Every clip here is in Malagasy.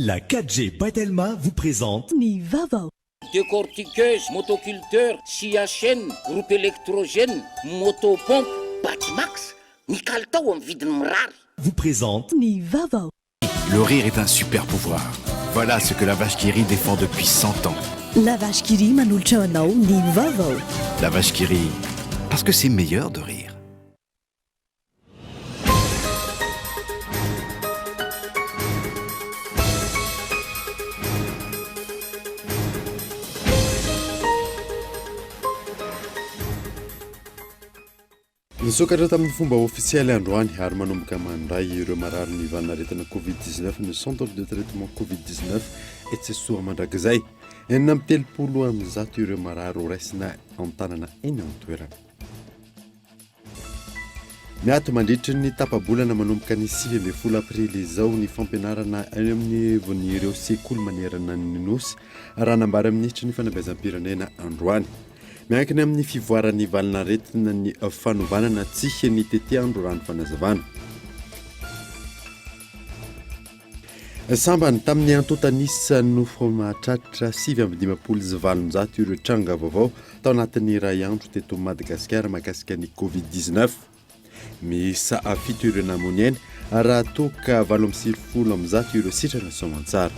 La 4G by Telma vous présente Ny vaovao. Décortiqueuse, motoculteur, scie à chaîne, groupe électrogène, motopompe, Batimax, ny kalitao amin'ny vidiny mirary. Vous présente Ny vaovao. Le rire est un super pouvoir. Voilà ce que la vache qui rit défend depuis 100 ans. La vache qui rit manolotra anao ny vaovao. La vache qui rit, parce que c'est meilleur de rire. Nisokatra tamin'ny fomba ofisialy androany ary manomboka mandray ireo marary ny valanaretina Covid 19 ny Centre de traitement Covid 19 etsy Soamandrakizay. 136 ireo marary horaisina an-tanana eny an-toerana. Miato mandritry ny tapa-bolana manomboka ny 19 aprily izao ny fampianarana any amin'ny ivon'ireo sekoly manerana ny Nosy, raha nambaran'ny minisitry ny fanabeazam-pirenena androany. Miankina amin'ny fivoaran'ny valin'aretina ny fanovana na tsia ny tetiandro raha ny fanazavana. Sambany tamin'ny antontan'isa no mahatratra 859 ireo tranga vaovao tao anatin'ny iray andro teto Madagasikara mahakasika ny Covid 19. Miisa fito ireo namoy aina raha toa ka 198 ireo sitrana soamantsara.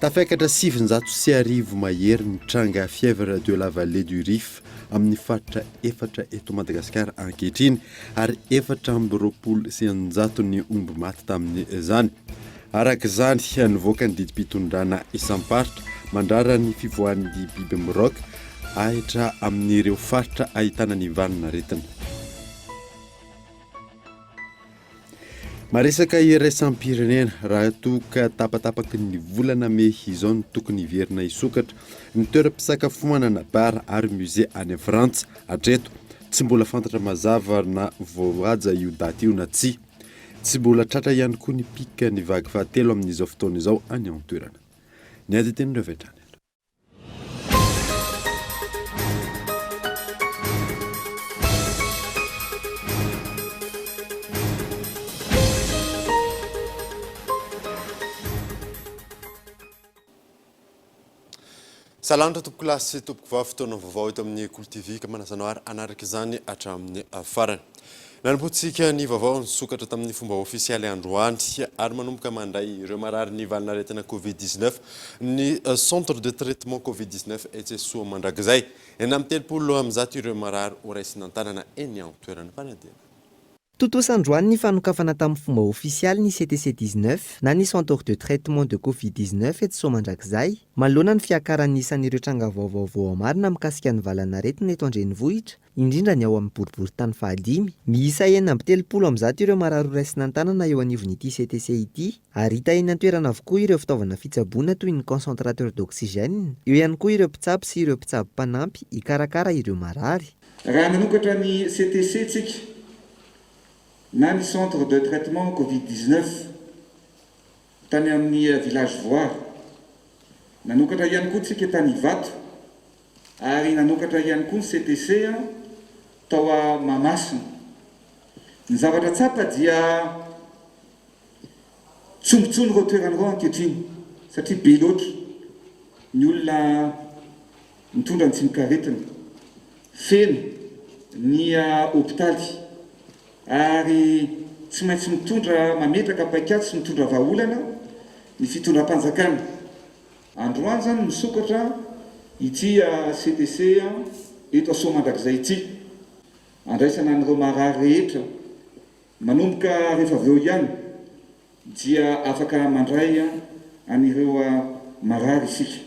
Tafiakatra 1900 mahery ny tranga fièvre de la vallée du Rif amin'ny faritra efatra eto Madagasikara ankehitriny ary 624 ny omby maty tamin'izany. Araka izany, nivoaka ny didim-pitondrana isam-paritra mandrara ny fivoahan'ny biby miraoka ahitra amin'ireo faritra ahitana ny valin'aretina. Maresaka iraisam-pirenena, raha toa ka tapatapaky ny volana mey izao no tokony hiverina hisokatra ny toeram-pisakafoanana, bar ary musée any Frantsa. Hatreto, tsy mbola fantatra mazava na voahaja io daty io na tsia. Tsy mbola tratra ihany koa ny pic ny vague fahatelo amin'izao fotoana izao any an-toerana. Ny adin-tenin'ireo avy hatrany. Salanitra tompokolahy sy tompokovavy, fotoana vaovao eto amin'ny Kolo TV ka manasa anao ary hanaraka izany hatramin'ny farany. Nanombohantsika ny vaovao nisokatra tamin'ny fomba ofisialy androany ary manomboka mandray ireo marary ny valin'aretina Covid 19 ny Centre de traitement Covid 19 etsy Soamandrakizay. 136 ireo marary horaisina an-tanana eny an-toerana. Fanadihana. Tontosa androany ny fanokafana tamin'ny fomba ofisialy ny CTC 19 na ny Centre de Traitement de Covid 19 eto Soamandrakizay, manoloana ny fiakaran'ny isan'ireo tranga vaovao voamarina mikasika ny valan'aretina eto an-drenivohitra, indrindra ny ao amin'ny boriborintany fahadimy. Miisa 136 ireo marary horaisina an-tanana eo anivon'ity CTC ity, ary hita eny an-toerana avokoa ireo fitaovana fitsaboana toy ny concentrateur d'oxygène, eo ihany koa ireo mpitsabo sy ireo mpitsabo mpanampy hikarakara ireo marary. Raha nanokatra ny CTC tsika na ny Centre de Traitement Covid 19 tany amin'ny Village Voara, nanokatra ihany koa tsika tany Ivato ary nanokatra ihany koa ny CTC tao Mahamasina. Ny zavatra tsapa dia Tsombitsony ireo toerana ireo ankehitriny satria be loatra ny olona mitondra ny tsimokaretina. Feno ny hopitaly ary tsy maintsy mitondra mametraka paikady sy mitondra vahaolana ny fitondram-panjakana. Androany izany misokatra ity CTC eto Soamandrakizay ity. Andraisana an'ireo marary rehetra Manomboka rehefa avy eo ihany dia afaka mandray an'ireo marary isika.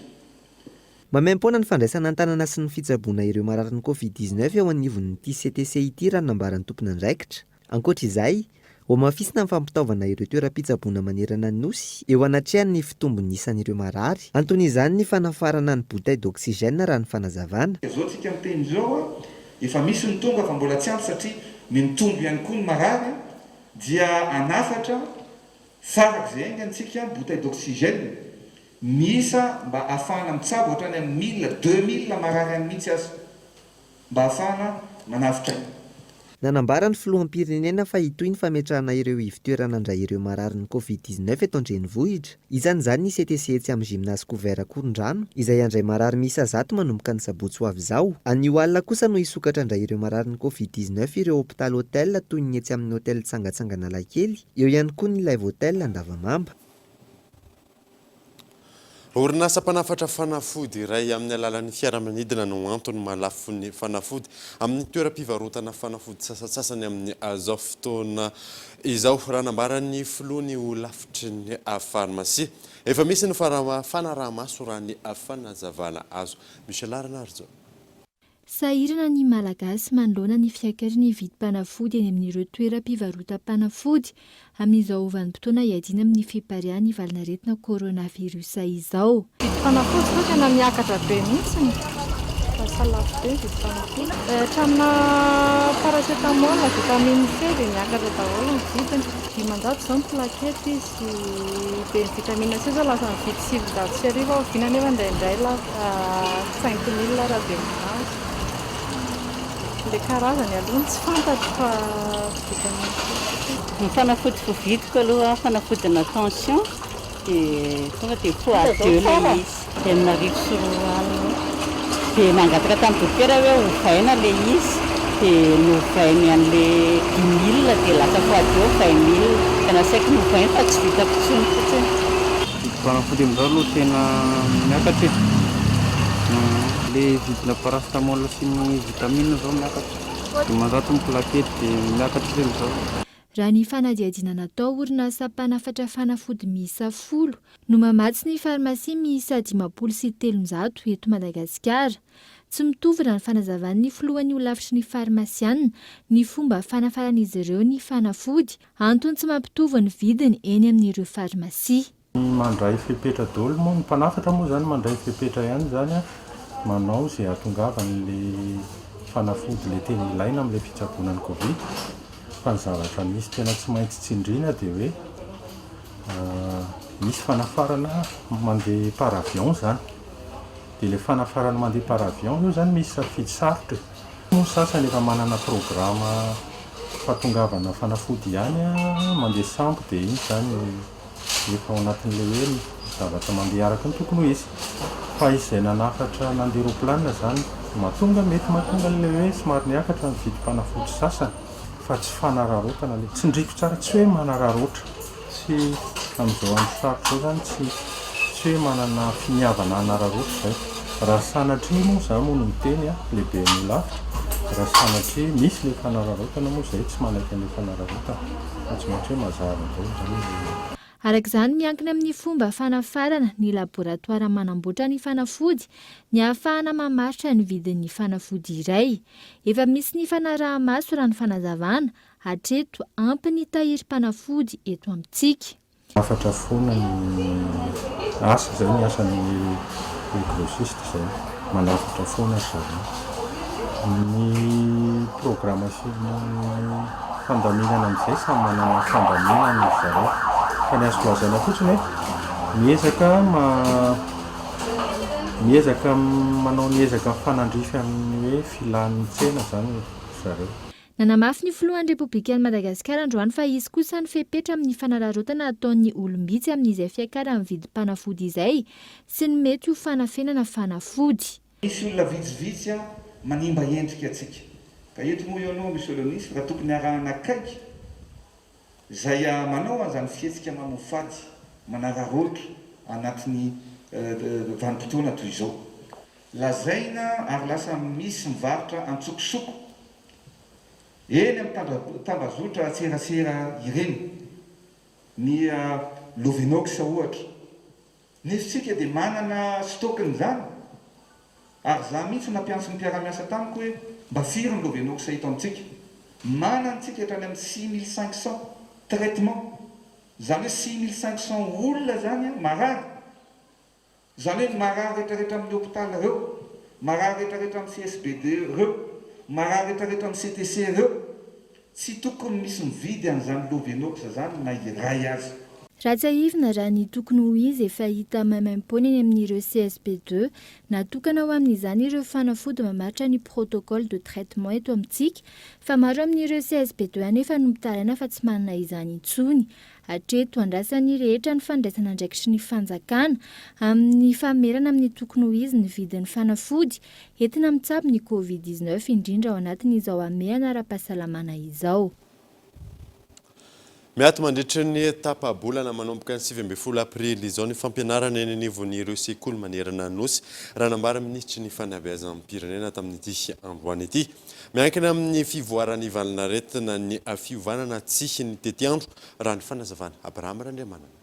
Maimaimpoana ny fandraisana an-tanana sy ny fitsaboana ireo mararin'ny Covid 19 eo anivon'ity CTC ity raha ny nambaran'ny tompon'andraikitra. Ankoatra izay, hohamafisina ny fampitaovana ireo toeram-pitsaboana manerana ny Nosy eo anatrehan'ny fitombon'ny isan'ireo marary. Anton'izany ny fanafarana ny bouteille d'oxygène raha ny fanazavana. Izao tsika miteny izao Efa misy ny tonga fa mbola tsy ampy satria mitombo ihany koa ny marary dia hanafatra farak'izay haingana tsika bouteille d'oxygène miisa mba hahafahana mitsabo hatrany amin'ny mille, 2000 marary any mihitsy aza mba hahafahana manavotra aina. Nanambara ny filoham-pirenena fa hitohy ny fametrahana ireo ivon-toerana handray ireo mararin'ny Covid 19 eto an-drenivohitra. Isan'izany ny CTC etsy amin'ny Gymnase Couvert Ankorondrano, izay handray marary miisa 100 manomboka ny sabotsy ho avy izao. Anio alina kosa no hisokatra handray ireo mararin'ny Covid 19 ireo hopitaly Hotel toy ny etsy amin'ny Hotel Tsangatsanga Analakely, eo ihany koa ny Live Hotel Andavamamba. Orinasa mpanafatra fanafody iray amin'ny alalan'ny fiaramanidina no antony mahalafo ny fanafody amin'ny toeram-pivarotana fanafody sasantsasany amin'izao fotoana izao, raha nambaran'ny filoha ny holafitry ny farmasia. Efa misy ny fanaraha-maso raha ny fanazavana azo. Michel Rainarijo. Sahirana ny Malagasy manoloana ny fiakaran'ny vidim-panafody eny amin'ireo toeram-pivarotam-panafody amin'izao vanim-potoana iadiana amin'ny fipariahan'ny valanaretina coronavirus izao. Vidim-panafody izao tena miakatra be mihitsy, lasa lafo be ny vidim-panafody. Hatraminà paracetamol, vitamine C dia miakatra daholo ny vidiny. 500 izao ny plaquette izy, dia ny vitamine C izao lasa mividy 1900 aho, vidiana nefa indraindray lafo. 5000 raha dia mahazo. Ilay karazany aloha no tsy fantatro fa vitamine C fotsiny. Ny fanafody voavidiko aloha fanafodina tension dia tonga dia fois deux ilay izy, 2006 eo. Dia nangataka tamin'ny dokotera hoe ovaina ilay izy dia novainy an'ilay 10 000 dia lasa fois deux 20 000. Dia nasaiko novainy fa tsy vitako intsony fotsiny. Vidim-panafody amin'izao aloha tena miakatra e. Le vidina paracétamol sy ny vitamine zao miakatra. 500 ny plaquette dia miakatra izy amin'izao. Raha ny fanadihadiana natao, orinasa mpanafatra fanafody miisa folo no mamatsy ny farmasia miisa 350 eto Madagasikara. Tsy mitovy raha ny fanazavan'ny filohan'ny holafitry ny farmasiana ny fomba fanafaran'izy ireo ny fanafody, antony tsy mampitovy ny vidiny eny amin'ireo farmasia. Mandray fepetra daholo moa ny mpanafatra moa izany mandray fepetra ihany izany an, manao izay hahatongavan'ilay fanafody ilay tena ilaina amin'ilay fitsaboana ny covid, fa ny zavatra misy tena tsy maintsy tsindriana dia hoe misy fanafarana mandeha par avion izany, dia ilay fanafarana mandeha par avion io izany misy safidy sarotra e. Moa ny sasany efa manana programa fahatongavana fanafody ihany mandeha sambo dia iny izany efa ao anatin'ilay hoe zavatra mandeha araka ny tokony ho izy. Fa izay nanafatra nandeha roplanina izany mahatonga mety mahatonga an'ilay hoe somary niakatra ny vidim-panafody sasany fa tsy fanararaotana ilay tsindriko tsara tsy hoe manararaotra. Tsy amin'izao andro sarotra izao izany tsy tsy hoe manana finiavana hanararaotra izay. Raha sanatria moa, izaho moa no miteny an, lehiben'ny holafitra, raha sanatria misy ilay fanararaotana moa izay tsy manaiky an'ilay fanararaotana fa tsy maintsy hoe mazava daholo izany ilay. Araka izany, miankina amin'ny fomba fanafarana ny laboratoara manamboatra ny fanafody ny ahafahana mamaritra ny vidin'ny fanafody iray. Efa misy ny fanaraha-maso raha ny fanazavana Hatreto, ampy ny tahirim-panafody eto amintsika. Hafatra foana ny asa, izay ny asan'ny grossiste izay, manafatra foana ry zareo. Ny programme sy ny fandaminana amin'izay samy manana ny fandaminany ry zareo. Fa ny azoko lazaina fotsiny hoe miezaka miezaka manao ny ezaka mifanandrify amin'ny hoe filan'ny tsena izany ry zareo. Nanamafy ny filohan'ny Repoblikan'i Madagasikara androany fa hisy kosa ny fepetra amin'ny fanararaotana ataon'ny olom-bitsy amin'izay fiakaran'ny vidim-panafody izay sy ny mety ho fanafenana fanafody. Misy olona vitsivitsy manimba endrika antsika. Ka eto moa eo aloha Monsieur le Ministre raha tokony arahana akaiky izay manao an'izany fihetsika mamoafady manararaotra anatin'ny vanim-potoana toy izao. Lazaina ary lasa misy mivarotra antsokosoko eny amin'ny tambazotra serasera ireny, ny Lovenox ohatra. Nefa isika dia manana stock-n'izany ary za mihitsy nampiantso ny mpiara-miasa tamiko hoe mba firy ny Lovenox eto amintsika. Manana isika hatrany amin'ny 6500 traitement, izany hoe 6500 olona izany marary. Izany hoe ny marary rehetrarehetra amin'ny hopitaly ireo, marary rehetrarehetra amin'ny CSBD ireo, marary rehetrarehetra amin'ny CTC ireo, tsy tokony misy mividy an'izany Lovenox izany na iray aza. Raha tsiahivina raha ny tokony ho izy efa hita maimaimpoana eny amin'ireo CSB ii natokana ho amin'izany ireo fanafody mamaritra ny protocole de traitement eto amintsika fa maro amin'ireo CSB ii anefa no mitaraina fa tsy manana izany intsony hatreto. Andrasan'ny rehetra ny fandraisana andraikitry ny fanjakana amin'ny famerana amin'ny tokony ho izy ny vidin'ny fanafody entina mitsabo ny Covid 19 indrindra ao anatin'izao hamehana ara-pahasalamana izao. Miato mandritry ny tapa-bolana manomboka ny 19 aprily izao ny fampianarana eny anivon'ireo sekoly manerana ny Nosy, raha nambaran'ny minisitry ny Fanabeazam-pirenena tamin'ity androany ity. Miankina amin'ny fivoaran'ny valanaretina ny fiovana na tsia ny tetiandro, raha ny fanazavana. Abraham Randriamanana.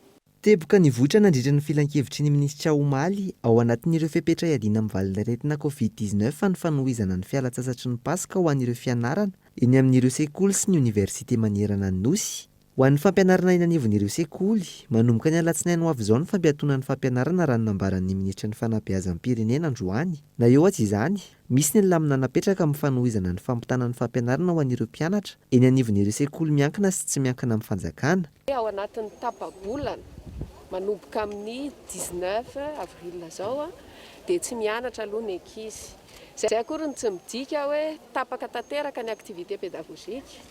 Teboka nivoitra nandritra ny filankevitry ny minisitra omaly, ao anatin'ireo fepetra hiadiana amin'ny valanaretina Covid 19 ny fanohizana ny fialantsasatry ny Paska ho an'ireo fianarana eny amin'ireo sekoly sy ny oniversite manerana ny Nosy. Ho an'ny fampianarana eny anivon'ireo sekoly, manomboka ny alatsinainy ho avy izao ny fampiatoana ny fampianarana raha ny nambaran'ny minisitry ny Fanabeazam-pirenena androany. Na eo aza izany, misy ny lamina napetraka amin'ny fanohizana ny fampitana ny fampianarana ho an'ireo mpianatra eny anivon'ireo sekoly miankina sy tsy miankina amin'ny fanjakana. Ao anatin'ny tapa-bolana, manomboka amin'ny 19 avril izao dia tsy mianatra aloha ny ankizy. Izay akory no tsy midika hoe tapaka tanteraka ny activité pédagogique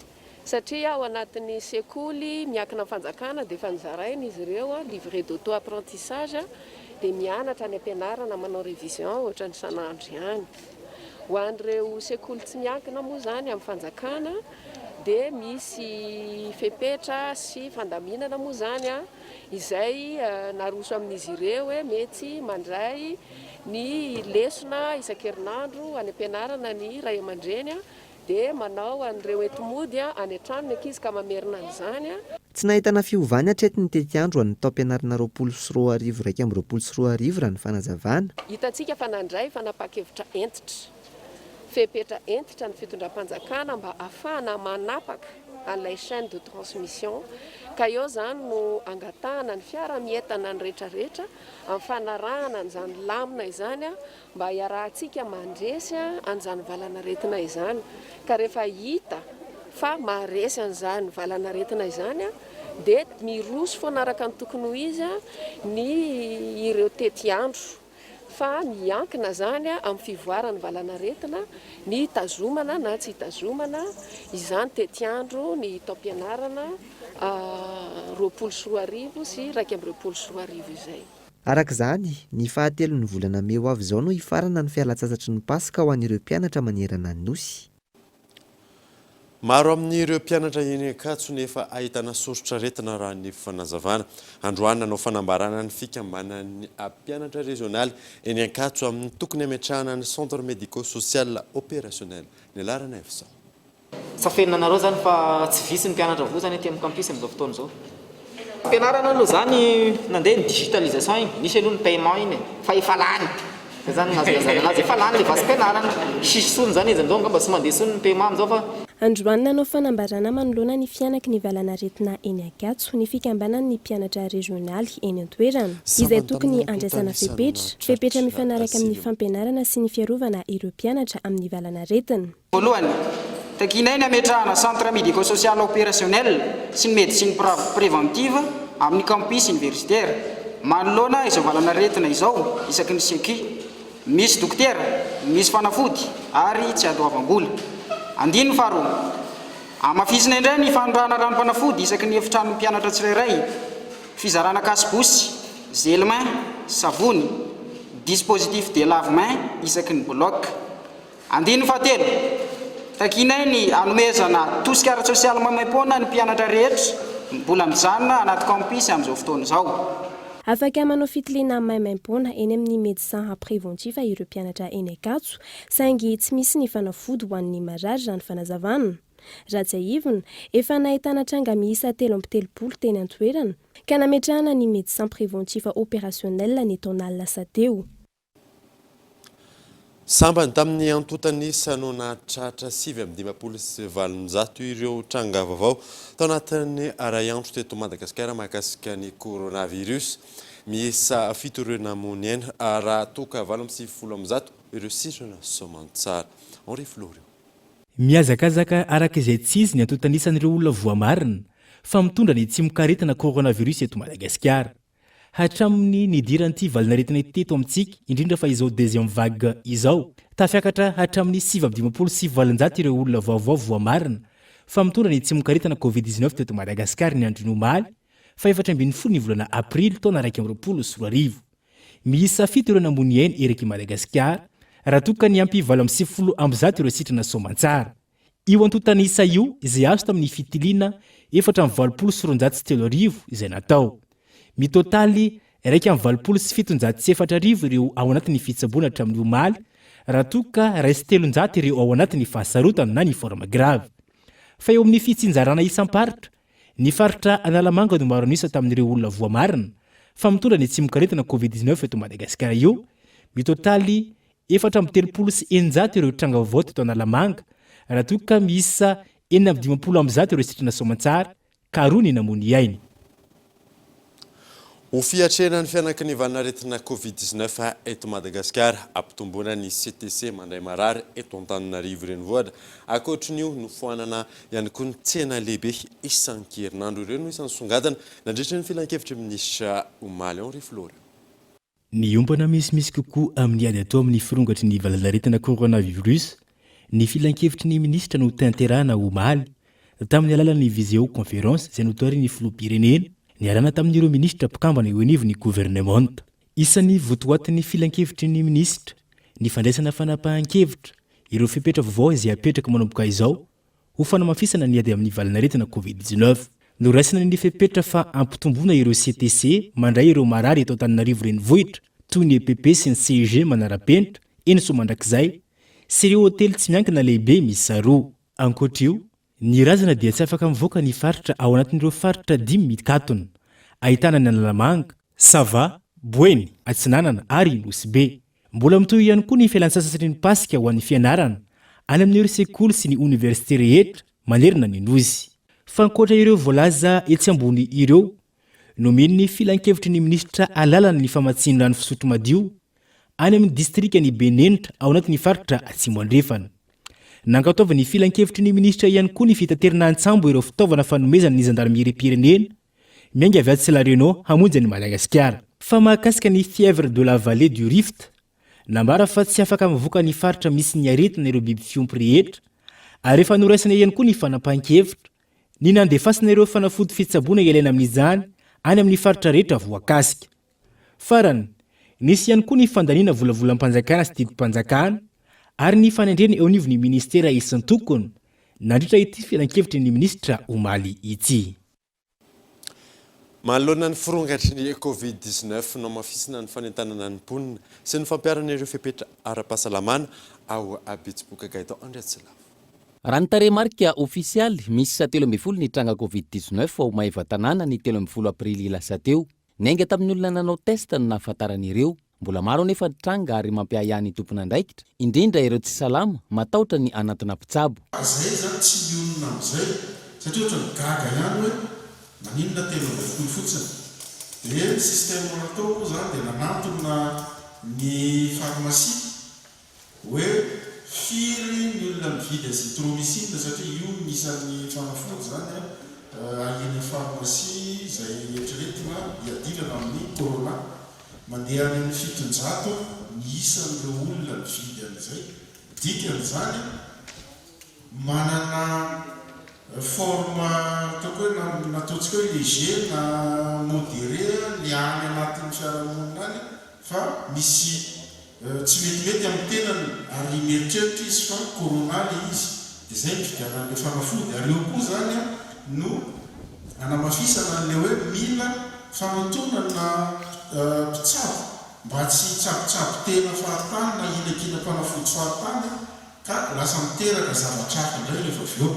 satria ao anatin'ny sekoly miankina amin'ny fanjakana dia efa nozaraina izy ireo, livret d'auto-apprentissage, dia mianatra any am-pianarana manao révision ohatran'ny isan'andro ihany. Ho an'ireo sekoly tsy miankina moa izany amin'ny fanjakana dia misy fepetra sy fandaminana moa izany izay naroso amin'izy ireo hoe mety mandray ny lesona isan-kerinandro any am-pianarana ny ray aman-dreny dia manao an'ireo enti-mody any an-trano ny ankizy ka mamerina an'izany. Tsy nahitana fiovany hatreto ny tetiandro ho an'ny taom-pianarana 2020 2021 raha ny fanazavana. Hitantsika fa nandray fanapahan-kevitra hentitra. Fepetra hentitra ny fitondram-panjakana mba hahafahana manapaka an'ilay chaine de transmission ka eo izany no angatahana ny fiara-mientana ny rehetrarehetra amin'ny fanarahana an'izany lamina izany mba hiarahantsika mandresy an'izany valan'aretina izany ka rehefa hita fa maharesy an'izany valan'aretina izany dia miroso foana araka ny tokony ho izy ny ireo tetiandro. fa miankina izany amin'ny fivoaran'ny valanaretina ny hitazomana na tsy hitazomana izany tetiandro ny taom-pianarana 2020 sy 2021 izay. Araka izany, ny fahatelon'ny volana mey ho avy izao no hifarana ny fialantsasatry ny Paska ho an'ireo mpianatra manerana ny Nosy. Maro amin'ireo mpianatra eny Ankatso no efa ahitana soritr'aretina raha ny fanazavana. Androany nanao fanambarana ny fikambanan'ny mpianatra rezionaly eny Ankatso amin'ny tokony hametrahana ny centre médico-social opérationnel. Ny laharana F100. Tsy afenina anareo zany fa tsy vitsy ny mpianatra voa zany aty amin'ny campus amin'izao fotoana izao. Fianarana aloha zany nandeha ny digitalisation iny, nisy aloha ny paiement iny e, fa efa lany. Zay zany no azo ilazana anazy, efa lany le vatsim-pianarana, tsisy intsony zany izy amin'izao, angamba tsy mandeha intsony ny paiement amin'izao fa. Androany nanao fanambarana manoloana ny fihanaky ny valanaretina eny Ankatso ny fikambanan'ny mpianatra rezionaly eny an-toerana, izay Sambany tokony tamin'ny handraisana antontan'isa no fepetra, fepetra nahatratra mifanaraka amin'ny sivy. fampianarana sy ny fiarovana ireo mpianatra amin'ny valanaretina. Voalohany, takianay ny hametrahana centre médico-social opérationnel sy ny médecine préventive amin'ny campus universitaire. Manoloana izao valanaretina izao isaky ny secu, misy dokotera, misy fanafody ary tsy adoavam-bola. Andininy faharoa, hamafisina indray ny fanondrahana ranom-panafody isaky ny efitranon'ny mpianatra tsirairay, fizarana cache-bouche, gel main, savony, dispositif de lave-main isaky ny bloc. Andininy fahatelo, Takianay ny hanomezana tosika ara-tsosialy maimaimpoana ny mpianatra rehetra mbola mijanona anaty campus amin'izao fotoana izao. Afaka manao fitiliana maimaimpoana eny amin'ny Médecin préventif ireo mpianatra eny Ankatso, saingy tsy misy ny fanafody ho an'ny marary raha ny fanazavana. Raha tsiahivina, efa nahitana tranga miisa 33 teny an-toerana, ka nametrahana ny Médecin préventif opérationnel ny taona lasa teo. Sambany tamin'ny antontan'isa no nahatratra 859 ireo tranga vaovao tao anatin'ny iray andro teto Madagasikara mahakasika ny coronavirus. Miisa fito ireo namoy aina raha toa ka 198 ireo sitrana soamantsara. Henri Florio. Mihazakazaka araka izay tsy izy ny antontan'isan'ireo olona voamarina. fa mitondra ny tsimokaretina coronavirus eto Madagasikara. Hatramin'ny nidiran'ity valanaretina ity teto amintsika, indrindra fa izao deuxième vague izao, tafiakatra hatramin'ny 859 ireo olona vaovao voamarina fa mitondra ny tsimokaretina Covid 19 teto Madagasikara ny andron'ny omaly faha-14 ny volana aprily taona 2021. Miisa fito ireo namoy ny ainy erak'i Madagasikara, raha toa ka niampy 198 ireo sitrana soamantsara. Io antontan'isa io izay azo tamin'ny fitiliana 284 izay natao. Mitotaly 781 ireo ao anatin'ny fitsaboana hatramin'ny omaly, raha toa ka 301 ireo ao anatin'ny fahasarotana na ny forme grave. Fa eo amin'ny fitsinjarana isam-paritra, ny faritra Analamanga no maro an'isa tamin'ireo olona voamarina fa mitondra ny tsimokaretina Covid 19 eto Madagasikara io, mitotaly 634 ireo tranga vaovao teto Analamanga, raha toa ka miisa 156 ireo sitrana soamantsara ka roa ny namoy ny ainy. Ho fiatrehana ny fihanaky ny valanaretina Covid 19 eto Madagasikara, hampitomboana ny CTC mandray marary eto Antananarivo Renivohitra. Ankoatrin'io, nofoanana ihany koa ny tsena lehibe isan-kerinandro. Ireo no isan'ny songadina nandritra ny filankevitry ny minisitra omaly. Henri Florian. Niompana misimisy kokoa amin'ny ady atao amin'ny firongatry ny valanaretina coronavirus ny filankevitry ny minisitra notanterahana omaly tamin'ny alalan'ny viséo-conférence izay notoharin'ny filoham-pirenena niarahana tamin'ireo minisitra mpikambana eo anivon'ny governemanta. Isan'ny votoatin'ny filankevitry ny minisitra ny fandraisana fanapahan-kevitra ireo fepetra vaovao izay apetraka manomboka izao ho fanamafisana ny ady amin'ny valanaretina Covid 19. Noraisina ny fepetra fa hampitomboana ireo CTC mandray ireo marary eto Antananarivo Renivohitra, toy ny EPP sy ny CEG manara-penitra, eny Soamandrakizay, sy ireo hotely tsy miankina lehibe miisa roa. Ankoatra io, ny razana dia tsy afaka mivoaka ny faritra ao anatin'ireo faritra dimy mikatona, ahitana ny Analamanga, Sava, Boeny, Atsinanana ary Nosy Be. Mbola mitohy ihany koa ny fialantsasatry ny Paska ho an'ny fianarana any amin'ireo sekoly sy ny oniversite rehetra manerana ny Nosy. Fa ankoatra ireo voalaza etsy ambony ireo, nomen'ny Filankevitry ny Minisitra alalana ny famatsian-drano fisotro madio any amin'ny distrikan'i Benenitra ao anatin'ny faritra Atsimo Andrefana. Nankatoavin'ny Filankevitry ny Minisitra ihany koa ny fitaterana an-tsambo ireo fitaovana fanomezana ny zandarimeriam-pirenena Miainga avy atsy La Réunion hamonjy an'i Madagasikara. Fa mahakasika ny fièvre de la vallée du Rift, nambara fa tsy afaka mivoaka ny faritra misy ny aretina ireo biby fiompy rehetra, ary efa noraisina ihany koa ny fanapahan-kevitra ny nandefasana ireo fanafody fitsaboana ilaina amin'izany any amin'ny faritra rehetra voakasika. Farany, nisy ihany koa ny fandaniana volavolam-panjakana sy didim-panjakana ary ny fanendrena eo anivon'ny minisitera isan-tokony nandritra ity filankevitry ny minisitra omaly ity. Manoloana ny firongatry ny Covid 19, nohamafisina ny fanentanana ny mponina sy ny fampiharana ireo fepetra ara-pahasalamana ao Betsiboka Gaëtan Andriatsilavo. Raha ny tarehimarika ofisialy, miisa 13 ny tranga Covid 19 ao Maevatanàna ny 13 aprily lasa teo. Niainga tamin'ny olona nanao test no nahafantarana ireo. Mbola maro anefa ny tranga ary mampiahiahy ny tompon'andraikitra, indrindra ireo tsy salama, matahotra ny hanantona mpitsabo. Fa zay zany tsy mionona amizay satria ohatrany gaga ihany hoe maninona 13 fotsiny. De ny système natao moa zany de nanantona ny pharmacie Hoe firy ny olona mividy azithromycine satria io no isan'ny fanafody izany ahian'ny pharmacie izay eritreretina hiadivana amin'ny corona. Mandeha any amin'ny 700 ny isan'ireo olona mividy an'izay. Dikan'izany manana forme ataoko hoe na nataontsika hoe léger na modéré ny any anatin'ny fiarahamonina any fa misy Tsy metimety amin'ny tenany ary mieritreritra izy fa corona le izy de zay ny fividianana an'le fanafody ary eo koa zany no anamafisana an'le hoe mila fanantonana mpitsabo mba tsy hitsabotsabo tena fahatany na hihinankinam-panafody fahatany ka lasa miteraka zavatra hafa indray rehefa avy eo.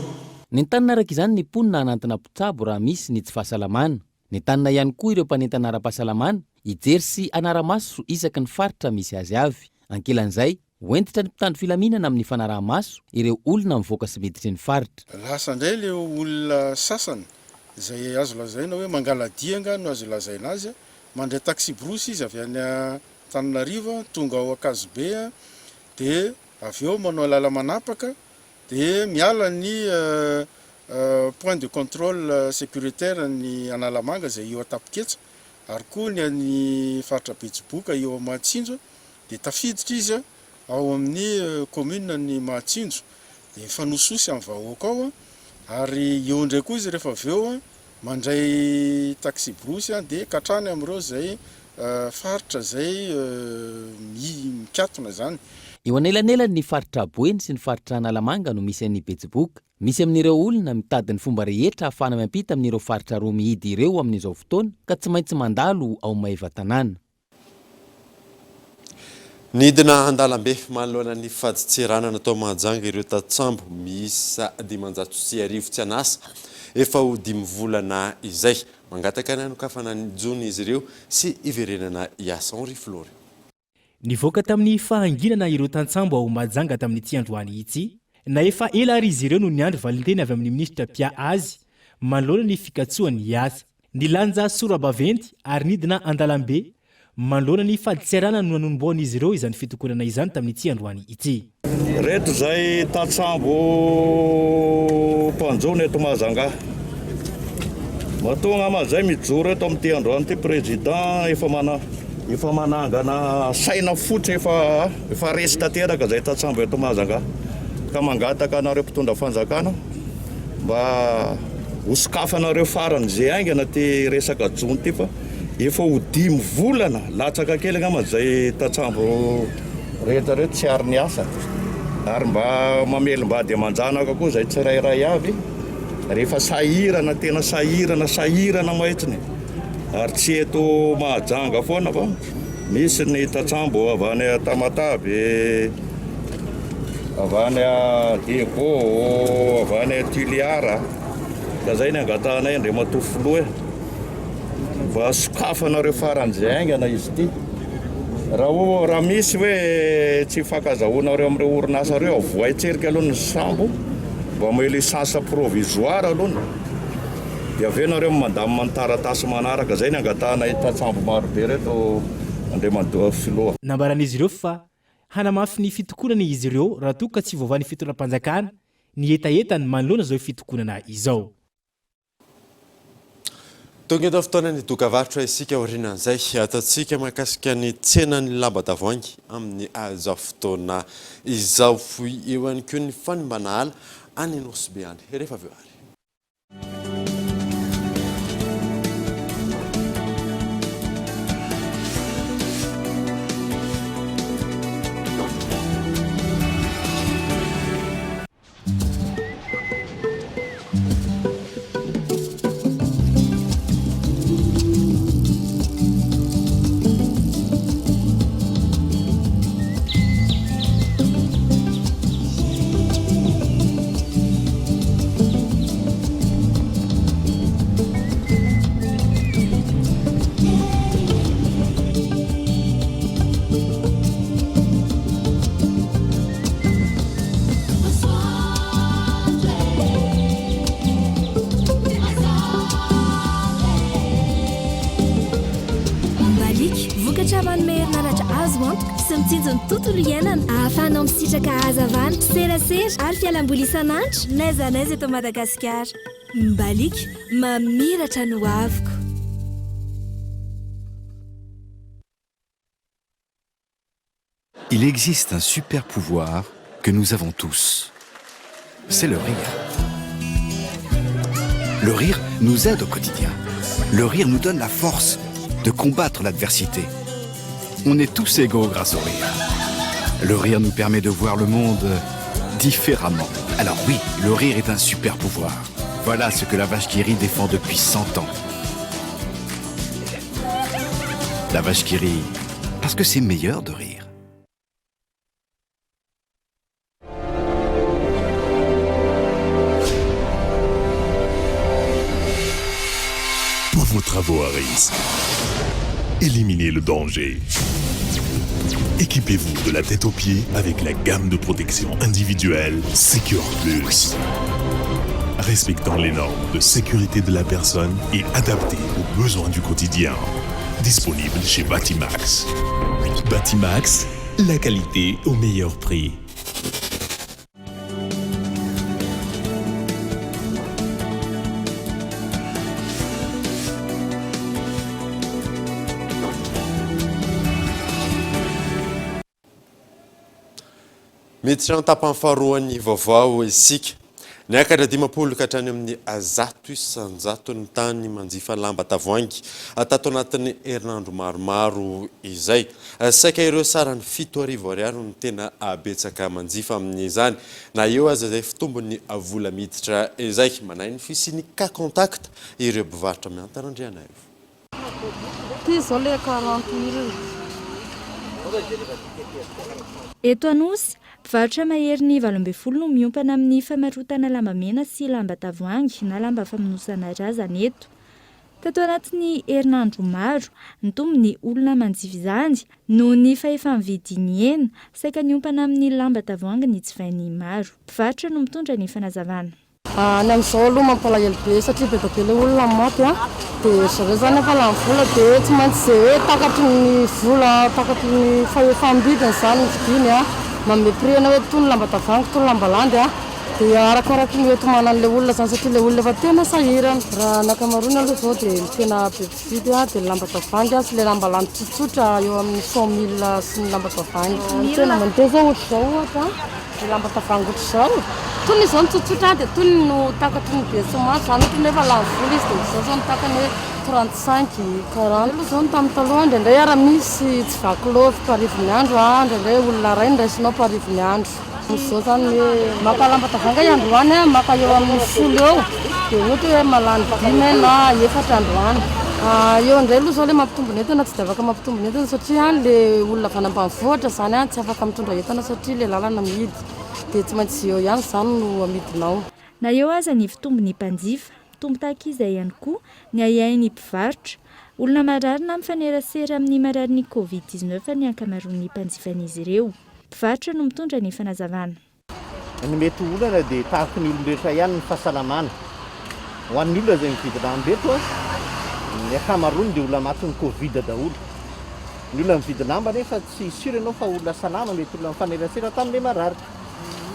Nentanina araka izany ny mponina hanantona mpitsabo raha misy ny tsy fahasalamana. Nentanina ihany koa ireo mpanentana ara-pahasalamana hijery sy hanara-maso isaky ny faritra misy azy avy. Ankilan'izay, ho hentitra ny mpitandro filaminana amin'ny fanaraha-maso ireo olona mivoaka sy miditry ny faritra. Lasa indray ilay olona sasany izay azo lazaina hoe mangala-dia angaha no azo lazaina azy, mandray taxi-brousse izy avy any Antananarivo tonga ao Ankazobe dia avy eo manao lala-manapaka dia miala ny Point de contrôle sécuritaire ny Analamanga izay eo Antapoketsa ary koa ny any faritra Betsiboka eo Mahatsinjo dia tafiditra izy ao amin'ny commune ny Mahatsinjo dia mifanosihosy amin'ny vahoaka ao ary eo indray koa izy rehefa avy eo mandray taxi-brousse dia ka hatrany amin'ireo izay faritra izay mikatona izany. Eo anelanelan'ny faritra Boeny sy ny faritra Analamanga no misy an'i Betsiboka. Misy amin'ireo olona mitady ny fomba rehetra ahafahana miampita amin'ireo faritra roa mihidy ireo amin'izao fotoana ka tsy maintsy mandalo ao Maevatanàna. Nidina an-dalambe manoloana ny fadintseranana tao Mahajanga ireo tantsambo miisa 1500 tsy an'asa efa ho dimy volana izay. Mangataka ny hanokafana ny jono izy ireo sy hiverenana hiasa. Henri Florian. Nivoaka tamin'ny fahanginana ireo tantsambo ao Mahajanga tamin'ity androany ity, na efa ela ary izy ireo no niandry valinteny avy amin'ny minisitra mpiahy azy manoloana ny fikatsoany hiasa. Nilanja sora-baventy ary nidina an-dalambe manoloana ny fadintseranana no nanombohan'izy ireo izany fitokonana izany tamin'ity androany ity. Ireto izay tantsambo mpanjono eto Mahajanga. Matoa angamba izay mijoro eto amin'ity androany ity président efa mana efa manangana saina fotsy efa efa resy tanteraka izay tantsambo eto Mahajanga. Ka mangataka anareo mpitondra fanjakana mba hosokafanareo faran'izay haingana ity resaka jono ity fa efa ho dimy volana latsaka kely angamba izay tantsambo Rehetra reto tsy ary niasa ary mba mamelom-bady aman-janaka koa izay tsirairay avy rehefa sahirana tena sahirana sahirana mahitsiny ary tsy eto Mahajanga foana fa misy ny tantsambo avy any Tamatave avy any Diego avy any Tuliara ka zay ny angatahanay Andriamatoa Filoha e. Mba sokafanareo faran'izay haingana izy ity. Raha o raha misy hoe tsy ifankazahoanareo amin'ireo orinasa ireo, avohay tserika aloha ny sambo, mba omeo licence provisoire aloha, dia avy eo nareo mandamina ny taratasy manaraka. Izay ny angatahanay tantsambo marobe ireto Andriamatoa Filoha. Nambaran'izy ireo fa hanamafy ny fitokonana izy ireo raha toa ka tsy voavahan'ny fitondram-panjakana ny hetahetany manoloana izao fitokonana izao. Tonga eto fotoanan'ny dokavarotra isika aorianan'izay ataontsika mahakasika ny tsenan'ny lamba tavoahangy amin'ny izao fotoana izao. Eo ihany koa ny fanimbana ala any Nosy Be any rehefa avy eo ary. Mbaliaka, vokatra manome herinaratra azo antoka sy mitsinjo ny tontolo iainana, ahafahanao misitraka hazavana, serasera ary fialamboly isan'andro n'aiza n'aiza eto Madagasikara. Mbaliaka, mamiratra ny hoaviko. Il existe un super pouvoir que nous avons tous. C'est le rire. Le rire nous aide au quotidien. Le rire nous donne la force de combattre l'adversité. On est tous égaux grâce au rire. Le rire nous permet de voir le monde différemment. Alors oui, le rire est un super pouvoir. Voilà ce que la vache qui rit défend depuis 100 ans. La vache qui rit, parce que c'est meilleur de rire. Pour vos travaux à risque, éliminez le danger. Équipez-vous de la tête aux pieds avec la gamme de protection individuelle Secure Plus. Respectant les normes de sécurité de la personne et adaptée aux besoins du quotidien. Disponible chez Batimax. Batimax, la qualité au meilleur prix. Miditra ny tapany faharoan'ny vaovao isika. Niakatra 50 ka hatrany amin'ny 100% ny tany manjifa lamba tavoahangy tato anatin'ny herinandro maromaro izay. Saika ireo sarany 7000 ariary no tena betsaka manjifa amin'izany na eo aza izay fitombon'ny vola miditra izay. Manahy ny fisian'ny cas contact ireo mpivarotra Mianta Randrianaivo. Ty zao le 40 mille. Eto Anosy, mpivarotra maherin'ny 18 no miompana amin'ny famarotana lambamena sy lamba tavoahangy na lamba famonosana razana eto. Tato anatin'ny herinandro maro, nitombo ny olona manjifa izany noho ny fahefa-mividy nihena, saika niompana amin'ny lamba tavoahangy ny jifain'ny maro. Mpivarotra no mitondra ny fanazavana. Ny amin'izao aloha mampalahelo be satria be dia be ilay olona maty an, dia ry zareo izany efa lany vola dia tsy maintsy izay hoe takatry ny vola, takatry ny fahefam-bidiny izany ny vidiny an, manome prix ianao hoe itony lamba tavoahangy, itony lamba landy an, dia arakaraky ny hoenti-manan'ilay olona izany satria ilay olona efa tena sahirana. Raha ny ankamaroany aloha izao dia ny tena be mpividy an dia ny lamba tavoahangy sy ilay lamba landy tsotsotra eo amin'ny cent mille sy ny lamba tavoahangy. Ny tena mandeha izao ohatr'izao ohatra. Ny lamba tavoahangy ohatr'izao, tony izao ny tsotsotra dia tony no takatry ny be sy maso, izany ohatra nefa lany vola izy dia ohatr'izao izao ny takany hoe 35, 40. Aloha izao ny tamin'ny taloha indraindray ara misy tsy vaky lôvy mparivo ny andro a, indraindray olona iray no raisinao mparivo ny andro. Amin'izao izany hoe maka lamba tavoahangy aho androany a, maka eo amin'ny 10 eo dia ohatra hoe mahalany dimy na efatra androany. Eo indray aloha izao ilay mampitombo ny entana tsy dia afaka mampitombo ny entana satria ilay olona avy any ambanivohitra izany tsy afaka mitondra entana satria ilay lalana mihidy dia tsy maintsy eo ihany izany no amidinao. Na eo aza ny fitombon'ny mpanjifa, mitombo tahaka izay ihany koa ny ahiahin'ny mpivarotra. Olona marary na mifanerasera amin'ny mararin'ny Covid 19 ny ankamaroan'ny mpanjifan'izy ireo. Mpivarotra no mitondra ny fanazavana. Ny mety ho olana dia tahaky ny olon-drehetra ihany ny fahasalamana. Ho an'ny olona izay mividy lamba eto, ny ankamaroany dia olona matin'ny covid daholo. Ny olona mividy lamba anefa tsy sûr ianao fa olona salama, mety olona nifanerasera tamin'ilay marary.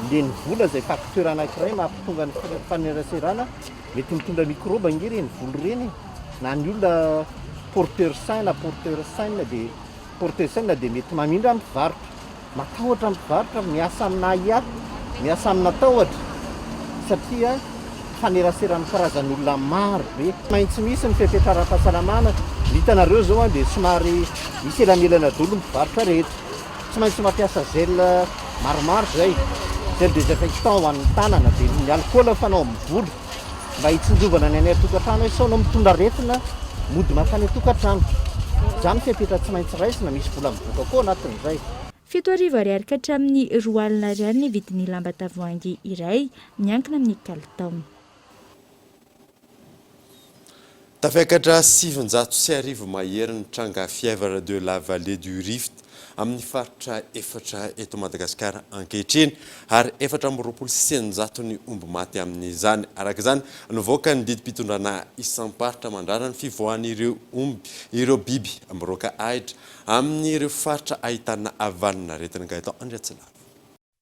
Dia ny vola izay facteur anankiray mampitonga ny fifaneraserana, mety mitondra microbe ange ireny vola ireny e! Na ny olona porteur sain na porteur saine dia porteur saine dia mety mamindra amin'ny mpivarotra. Matahotra ny mpivarotra, miasa amina ahiahy, miasa amina tahotra satria mifaneraseran'ny karazan'olona maro be. Tsy maintsy misy ny fepetra ara-pahasalamana, ny hitanareo izao dia somary misy elanelana daholo ny mpivarotra rehetra. Tsy maintsy mampiasa gel maromaro izay, gel désinfectant ho an'ny tanana, dia ny alikaola fanao amin'ny volo mba hitsinjovana ny any an-tokantrano hoe sao anao mitondra aretina mody mankany an-tokantrano. Izany fepetra tsy maintsy raisina, misy vola mivoaka koa anatin'izay. 7000 ariary ka hatramin'ny 20 000 ariary ny vidin'ny lamba tavoahangy iray, miankina amin'ny kalitaony. Tafiakatra 1900 mahery ny tranga fièvre de la vallée du Rift amin'ny faritra efatra eto Madagasikara ankehitriny ary 624 ny omby maty amin'izany. Araka izany, nivoaka ny didim-pitondrana isam-paritra mandrara ny fivoahan'ireo omby ireo biby miroaka ahitra amin'ireo faritra ahitana valanaretina. Gaëtan Andriatsilavo.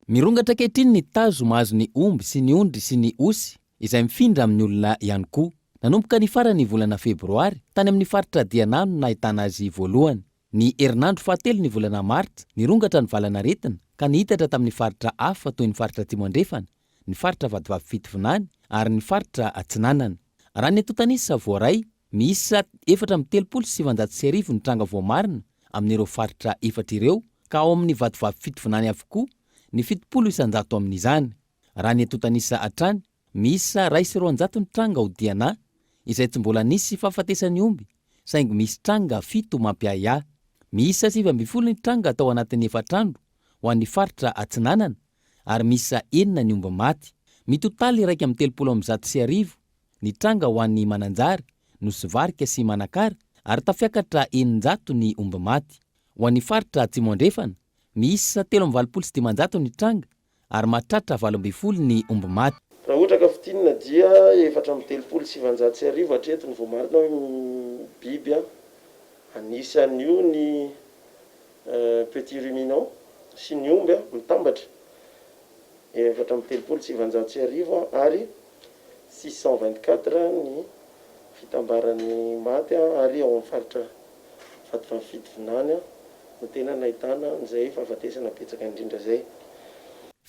Mirongatra ankehitriny ny tazo mahazo ny omby sy ny ondry sy ny osy izay mifindra amin'ny olona ihany koa. Nanomboka ny faran'ny volana febroary, tany amin'ny faritra Diana no nahitana azy voalohany. Ny herinandro fahatelo ny volana martsa, nirongatra ny valanaretina ka nihitatra tamin'ny faritra hafa toy ny faritra Atsimo Andrefana, ny faritra Vatovavy Fitovinany ary ny faritra Atsinanana. Raha ny antontan'isa voaray, Miisa 1934 ny tranga voamarina amin'ireo faritra efatra ireo ka ao amin'ny Vatovavy Fitovinany avokoa ny 70% amin'izany. Raha ny antontan'isa hatrany, miisa 201 ny tranga ao Diana izay tsy mbola nisy fahafatesan'ny omby saingy misy tranga fito mampiahiahy. Miisa 19 ny tranga tao anatin'ny efatra andro ho an'ny faritra Atsinanana ary miisa enina ny omby maty. Mitotaly 1131 ny tranga ho an'i Mananjary, Nosy Varika sy Manakara ary tafiakatra 600 ny omby maty. Ho an'ny faritra Atsimo Andrefana, miisa 583 ny tranga ary mahatratra 18 ny omby maty. Raha ohatra ka fintinina dia 1934 hatreto ny voamarina hoe biby anisan'io ny petit ruminant sy ny omby mitambatra 1934 ary 624 ny fitambaran'ny maty ary ao amin'ny faritra Vatovavy Fitovinany no tena nahitana an'izay fahafatesana betsaka indrindra izay.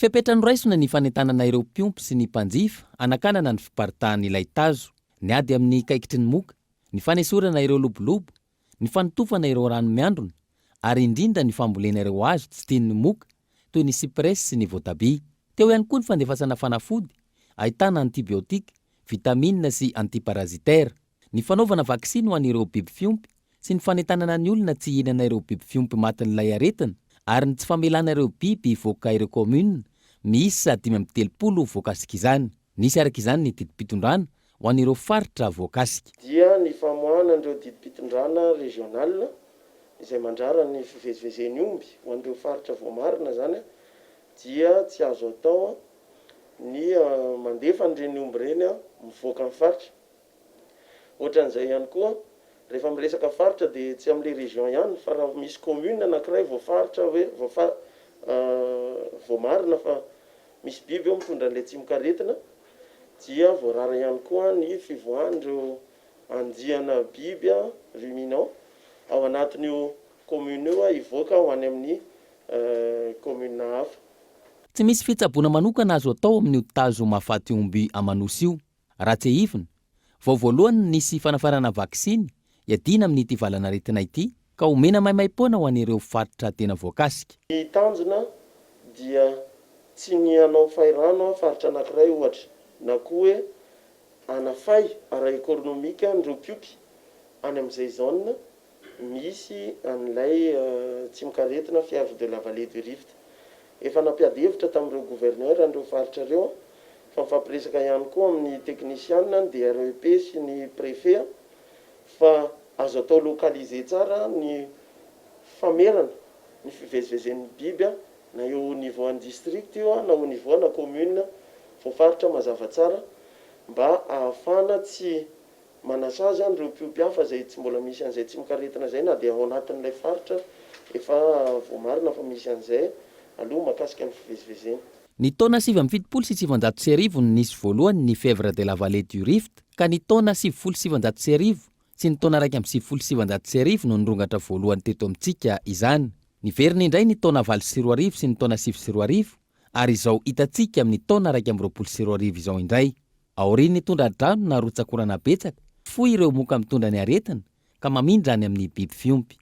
Fepetra noraisina ny fanentanana ireo mpiompy sy ny mpanjifa hanakanana ny fiparitahan'ilay tazo, ny ady amin'ny kaikitry ny moka, ny fanesorana ireo lobolobo, ny fanotofana ireo rano miandrona ary indrindra ny fambolena ireo hazo tsy tian'ny moka toy ny cyprès sy ny voatabia. Teo ihany koa ny fandefasana fanafody ahitana antibiotique, vitamine sy antiparasitaire. Ny fanaovana vaksiny ho an'ireo biby fiompy sy ny fanentanana ny olona tsy hihinana ireo biby fiompy matin'ilay aretina ary ny tsy famelana ireo biby hivoaka ireo kaominina miisa 35 voakasik'izany. Nisy araka izany ny didim-pitondrana ho an'ireo faritra voakasika. Dia ny famoahana an'ireo didim-pitondrana régional izay mandrara ny fivezivezen'ny omby ho an'ireo faritra voamarina izany dia tsy azo atao ny mandefa an'ireny omby ireny mivoaka ny faritra. Ohatran'izay ihany koa, rehefa miresaka faritra dia tsy amin'ilay région ihany fa raha misy commune anankiray voafaritra hoe voafa voamarina fa misy biby eo mitondra an'ilay tsimokaretina dia voarara ihany koa ny fivoahan'ireo andiana biby ruminants ao anatin'io commune io hivoaka ho any amin'ny commune hafa. Tsy misy fitsaboana manokana azo atao amin'io tazo mahafaty omby aman'osy io. Raha tsiahivina, vao voalohany no nisy fanafarana vaksiny hiadiana amin'ity valanaretina ity ka omena maimaimpoana ho an'ireo faritra tena voakasika. Ny tanjona dia tsy ny hanao fahirano faritra anankiray ohatra, na koa hoe hanafay ara-ekonomika an'ireo mpiompy any amin'izay zone misy an'ilay tsimokaretina fièvre de la vallée du Rift. Efa nampiady hevitra tamin'ireo gouverneur an'ireo faritra ireo aho fa mifampiresaka ihany koa amin'ny teknisianina, ny DREP sy ny préfet fa azo atao localiser tsara ny famerana ny fivezivezen'ny biby na eo au niveau an'ny district io na au niveau ana commune voafaritra mazava tsara mba ahafahana tsy Manasazy an ireo mpiompy hafa izay tsy mbola misy an'izay tsimokaretina izay na dia ao anatin'ilay faritra efa voamarina fa misy an'izay aloha mahakasika ny fivezivezena. Ny taona 1979 no nisy voalohany ny fièvre de la vallée du Rift ka ny taona 1990 sy ny taona 1991 no nirongatra voalohany teto amintsika izany. Niverina indray ny taona 2008 sy ny taona 2009 ary izao hitantsika amin'ny taona 2021 izao indray. Aorian'ny tondra-drano na rotsak'orana betsaka, fohy ireo moka mitondra ny aretina ka mamindra any amin'ny biby fiompy.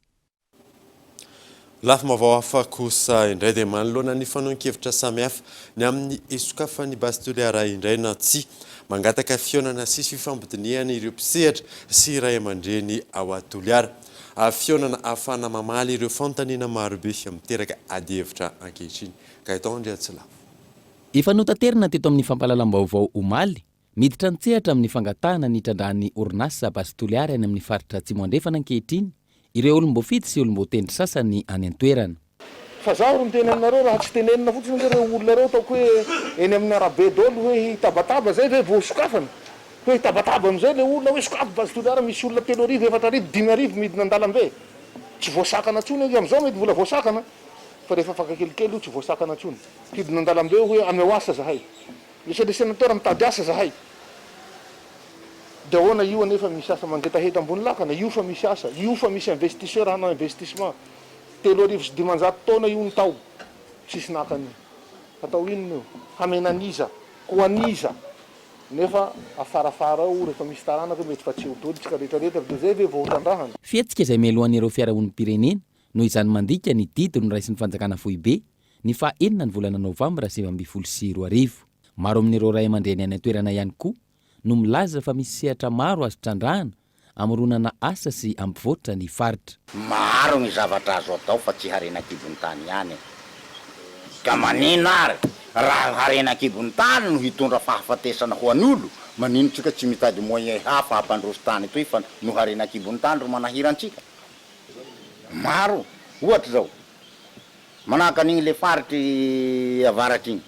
Lafim-baovao hafa kosa indray dia manoloana ny fanehoan-kevitra samihafa ny amin'ny hisokafan'ny Base Toliara indray na tsia. Mangataka fihaonana sy fifampidinihana ireo mpisehatra sy ray aman-dreny ao Toliara. Fihaonana ahafahana mamaly ireo fanontaniana marobe miteraka adihevitra ankehitriny. Gaëtan Andriatsilavo. Efa notaterina teto amin'ny fampahalalam-baovao omaly, miditra an-tsehatra amin'ny fangatahana ny hitrandrahan'ny orinasa Base Toliary any amin'ny faritra Atsimo Andrefana ankehitriny ireo olom-boafidy sy olom-boatendry sasany any an-toerana. Fa zaho ro miteny aminareo raha tsy tenenina fotsiny ange reo olona reo ataoko hoe eny amin'ny arabe daholo hoe hitabataba zay ve vao sokafana? Hoe hitabataba amizay le olona hoe sokafy base Toliara misy olona 3000, 4000, 5000 midina andalambe tsy voasakana tsony ange amizao mety mbola voasakana fa rehefa afaka kelikely io tsy voasakana tsony. Hidina an-dalambe hoe ameo asa zahay. Monsieur le sénateur mitady asa zahay. De ahoana io anefa misy asa mangetaheta ambony lakana, io fa misy asa, io fa misy investisseur hanao investissement. 530 taona io ny tao, tsisy naka an'io. Hatao inona io? Hamena an'iza? Ho an'iza? Nefa afarafara ao rehefa misy taranaka mety fa tsy eo daholo tsika rehetra rehetra de zay ve vao ho trandrahana? Fihetsika izay mialohan'ireo fiarahaonim-pirenena noho izany mandika ny didy noraisin'ny fanjakana foibe ny faha enina ny volana novambra 2019. Maro amin'ireo ray aman-dreny any an-toerana ihany koa no milaza fa misy sehatra maro azo trandrahana hamoronana asa sy hampivoatra ny faritra. Maro ny zavatra azo atao fa tsy harena an-kibon'ny tany ihany e. Ka manino ary raha harena an-kibon'ny tany no hitondra fahafatesana ho an'olo, manino tsika tsy mitady moyen hafa hampandroso tany toy fa no harena an-kibon'ny tany ro manahira antsika? Maro, ohatra zao, Manahaka an'igny le faritry avaratra igny.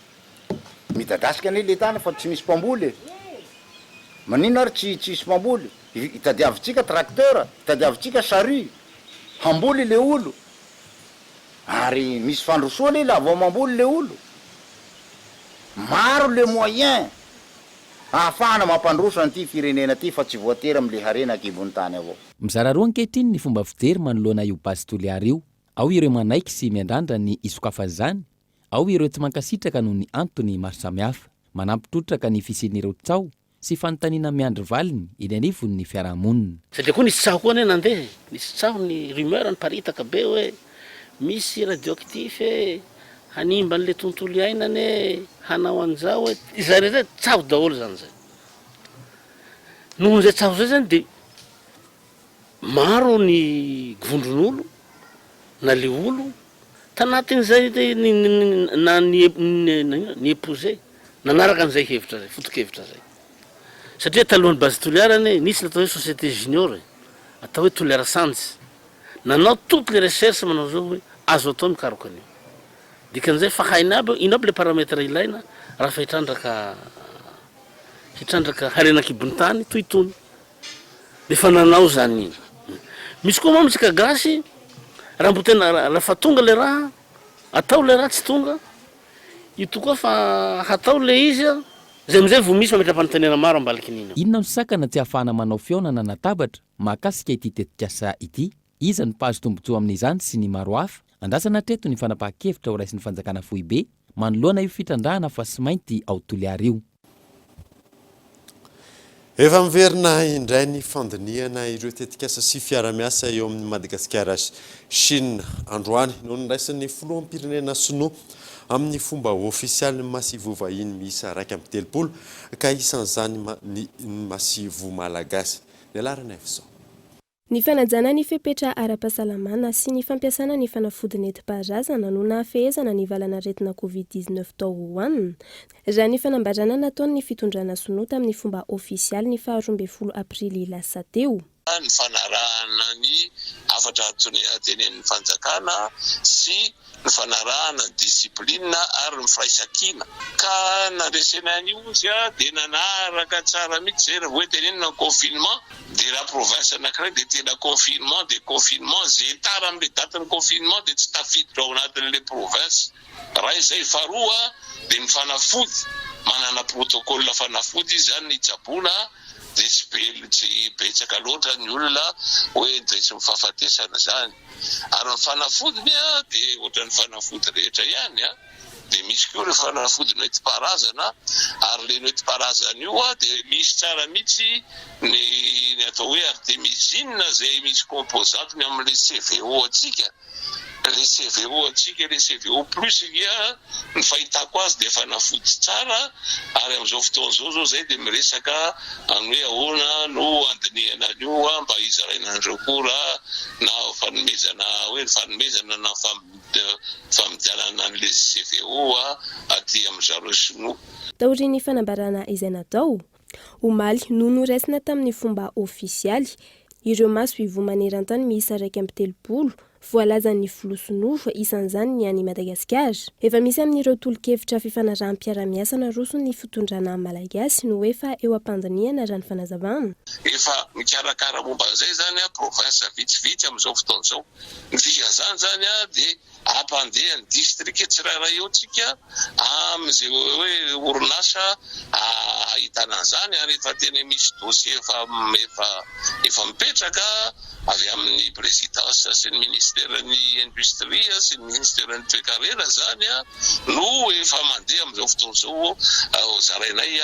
Midadasika anie le tany fa tsy misy mpamboly e. Manino ary tsy tsisy mpamboly? Itadiavintsika tracteur, itadiavintsika charrue, hamboly le olo. Ary misy fandrosoana anie laha vao mamboly le olo. Maro le moyen ahafahana mampandroso an'ity firenena ty fa tsy voatery amle harena ankibon'ny tany avao. Mizara roa ankehitriny ny fomba fijery manoloana io Base Toliara io. Ao ireo manaiky sy miandrandra ny hisokafan'izany, Ao ireo tsy mankasitraka noho ny antony maro samihafa. Manampy trotraka ny fisian'ireo tsaho sy fanontaniana miandry valiny eny anivon'ny fiarahamonina. Satria koa nisy tsaho koa anie nandeha e, nisy tsaho ny rumeur niparitaka be hoe misy radioactif e, hanimba an'le tontolo iainana e, hanao an'izao e, izay rehetra izay tsaho daholo izany izay. Nohon'izay tsaho izay zany dia maro ny vondron'olo na le olo Tanatin'izay na ny épouser, nanaraka an'izay hevitra izay, foto-kevitra izay. Satria talohan'ny Base Toliara anie, nisy ny atao hoe société junior e, atao hoe Toliara Sands. Nanao toutes les recherches manao izao hoe azo atao mikaroka an'io. Dikan'izay fa hainy aby hoe ino aby le paramètre ilaina raha fa hitrandraka hitrandraka harena an-kibon'ny tany toy itony. Efa nanao zany iny. Misy koa mantsy ka gasy raha mbo tena raha tonga le raha atao le raha tsy tonga io tokoa fa hatao le izy a, zay amizay vao misy mametra-panontaniana maro ambalikin'iny ao. Inona no sakana tsy ahafahana manao fihaonana na tabatra mahakasika ity tetikasa ity? Iza no mpahazo tombontsoa amin'izany sy ny maro hafa? Andrasana hatreto ny fanapahan-kevitra horaisin'ny fanjakana foibe manoloana io fitrandrahana fasimainty ao Toliara io. Efa miverina indray ny fandinihana ireo tetikasa sy fiara-miasa eo amin'i Madagasikara sy Chine. Androany no niraisin'ny filoham-pirenena sinoa amin'ny fomba ofisialy ny masivoho vahiny miisa 31 ka isan'izany ny masivoho malagasy. Ny alarana izao. Ny fanajana ny fepetra ara-pahasalamana sy ny fampiasana ny fanafody nentim-paharazana no nahafehezana ny valan'aretina Covid 19 tao Wuhan, raha ny fanambarana nataon'ny fitondrana sinoa tamin'ny fomba ofisialy ny faha 12 aprily lasa teo. Ny fanarahana ny hafatra tenenin'ny fanjakana sy ny fanarahana ny discipline ary ny firaisankina ka nandresena an'io izy dia nanaraka tsara mihitsy zay raha vao hoe tenenina ny confinement dia raha province anakiray dia tena confinement dia confinement ze tara amin'le date ny confinement dia tsy tafiditra ao anatin'le province ray zay faharoa dia ny fanafody manana protocole fanafody izy zany ny hitsaboana dia tsy be tsy betsaka loatra ny olona hoe ndresy ny fahafatesana zany Ary ny fanafodiny dia ohatran'ny fanafody rehetra ihany dia misy koa ireo fanafody noentim-paharazana ary ilay noentim-paharazana io dia misy tsara mihitsy ny ny atao hoe artémisine izay misy composante-ny amin'ilay CVO antsika, ilay CVO antsika ilay CVO plus dia ny fahitako azy dia fanafody tsara ary amin'izao fotoana izao izao izay dia miresaka amin'ny hoe ahoana no handinihana an'io mba hizaraina an'ireo cours na fanomezana hoe ny fanomezana na famidianana an'ilay CVO aty amin-dry zareo sinoa. Taorian'ny fanambarana izay natao, omaly no noraisina tamin'ny fomba ofisialy ireo masoivoho maneran-tany miisa 31 voalazan'ny filoha sinoa, isan'izany ny any Madagasikara. Efa misy amin'ireo tolo-kevitra fifanaraham-piarahamiasa naroson'ny fitondrana malagasy no efa eo am-pandinihana raha ny fanazavana. Efa mikarakara momba an'izay izany province vitsivitsy amin'izao fotoana izao. Ny dikan'izany izany dia hampandeha ny distrika tsirairay eo tsika amin'izay hoe orinasa ahitana an'izany ary efa tena misy dossier efa efa efa mipetraka avy amin'ny présidence sy ny ministeran'ny industrie sy ny ministeran'ny toekarena izany no efa mandeha amin'izao fotoana izao zarainay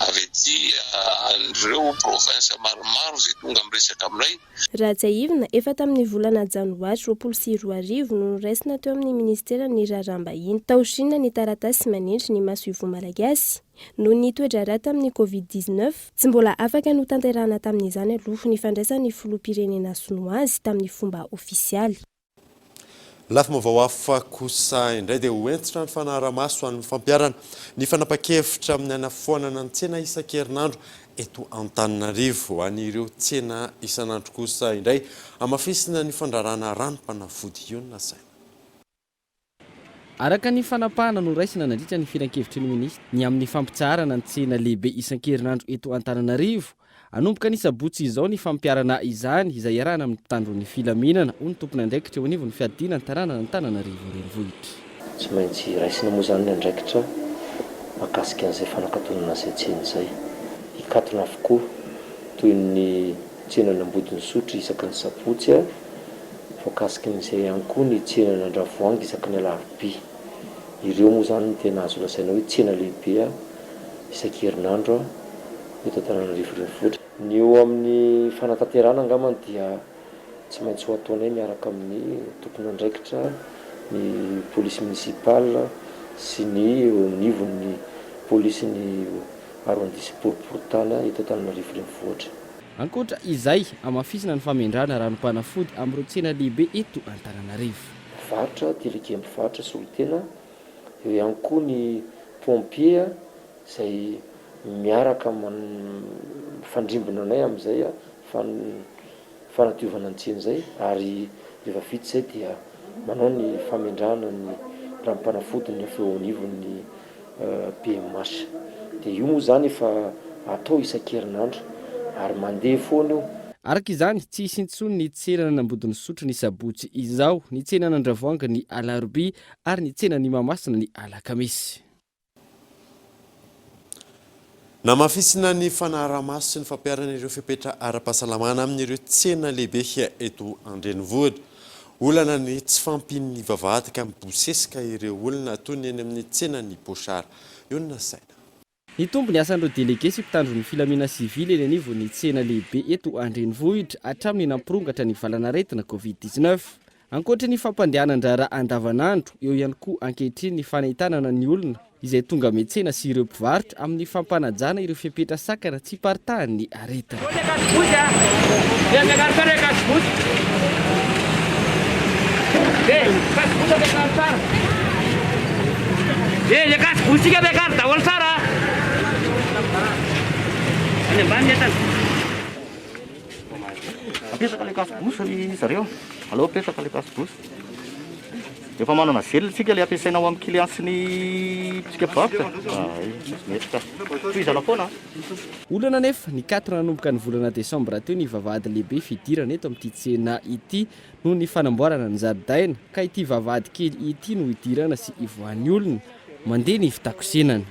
avy aty an'ireo province maromaro izay tonga miresaka aminay. Raha tsiahivina, efa tamin'ny volana janoary 2020 no noraisina teo amin'ny minisiteran'ny Raharaham-bahiny tao Chine ny taratasy manendry ny masoivoho malagasy. Noho ny toe-draharaha tamin'ny Covid 19, tsy mbola afaka notanterahana tamin'izany aloha ny fandraisan'ny filoham-pirenena sinoa azy tamin'ny fomba ofisialy. Lafim-baovao hafa kosa indray dia ho hentitra ny fanarahamaso amin'ny fampiharana ny fanapahan-kevitra amin'ny hanafoanana ny tsena isan-kerinandro eto Antananarivo. Ho an'ireo tsena isan'andro kosa indray, hamafisina ny fandrarana ranom-panafody io no lazaina. Araka ny fanapahana noraisina nandritra ny filankevitry ny minisitra ny amin'ny fampitsaharana ny tsena lehibe isan-kerinandro eto Antananarivo, hanomboka ny sabotsy izao ny fampiharana izany izay iarahana amin'ny mpitandro ny filaminana, hoy ny tompon'andraikitra eo anivon'ny fiadiana ny tanànan'Antananarivo Renivohitra. Tsy maintsy raisina moa izany ny andraikitra mahakasika an'izay fanakatonana izay tsena izay. Hikatona avokoa toy ny tsenan'Ambodinisotry isaky ny sabotsy. Voakasikin'izay ihany koa ny tsenan'Andravoahangy isaky ny alarobia. Ireo moa izany no tena azo lazaina hoe tsena lehibe isan-kerinandro eto Antananarivo Renivohitra. Ny eo amin'ny fanatanterahana angambany dia tsy maintsy ho ataonay miaraka amin'ny tompon'andraikitra, ny polisy municipale sy ny eo anivon'ny polisin'ny arrondissement boriborintany eto Antananarivo Renivohitra. Ankoatra izay, hamafisina ny famendrahana ranom-panafody amin'ireo tsena lehibe eto Antananarivo. Mpivarotra, délégué mpivarotra solontena, eo ihany koa ny pompier izay miaraka mifandrimbona anay amin'izay fanadiovana ny tsena izay ary rehefa vita izay dia manao ny famendrahana ny ranom-panafody ny avy eo anivon'ny BMH. Dia io moa izany efa atao isan-kerinandro ary mandeha foana io. Araka izany, tsy hisy intsony ny tsenan'Ambodinisotry ny sabotsy izao, ny tsenan'Andravoahangy ny alarobia ary ny tsenan'Imahamasina ny alakamisy. Namafisina ny fanarahamaso sy ny fampiharana ireo fepetra ara-pahasalamana amin'ireo tsena lehibe eto an-drenivohitra. Olana ny tsy fahampian'ny vavahady ka mibosesika ireo olona toy ny eny amin'ny tsenan'i Pochard. Eo no nasaina. Nitombo ny asan'ireo delege sy mpitandro ny filamina sivily eny anivon'ny tsena lehibe eto an-drenivohitra hatramin'ny nampirongatra ny valanaretina Covid 19. Ankoatry ny fampandehanan-draharaha andavanandro, eo ihany koa ankehitriny ny fanentanana ny olona izay tonga miantsena sy ireo mpivarotra amin'ny fampanajana ireo fepetra sakana tsy hiparitahan'ny aretina. Apetraka le cache bouche ry zareo, aleo apetraka le cache bouche. Efa manana gel tsika le ampiasaina ao amin'ny client sy ny tsika mpivarotra. Ay, mety ka. Tohizana foana. Olana anefa, nikatona nanomboka ny volana desambra teo ny vavahady lehibe fidirana eto amin'ity tsena ity noho ny fanamboarana ny zaridaina, ka ity vavahady kely ity no idirana sy ivoahan'ny olona. Mandeha ny fitakosenana.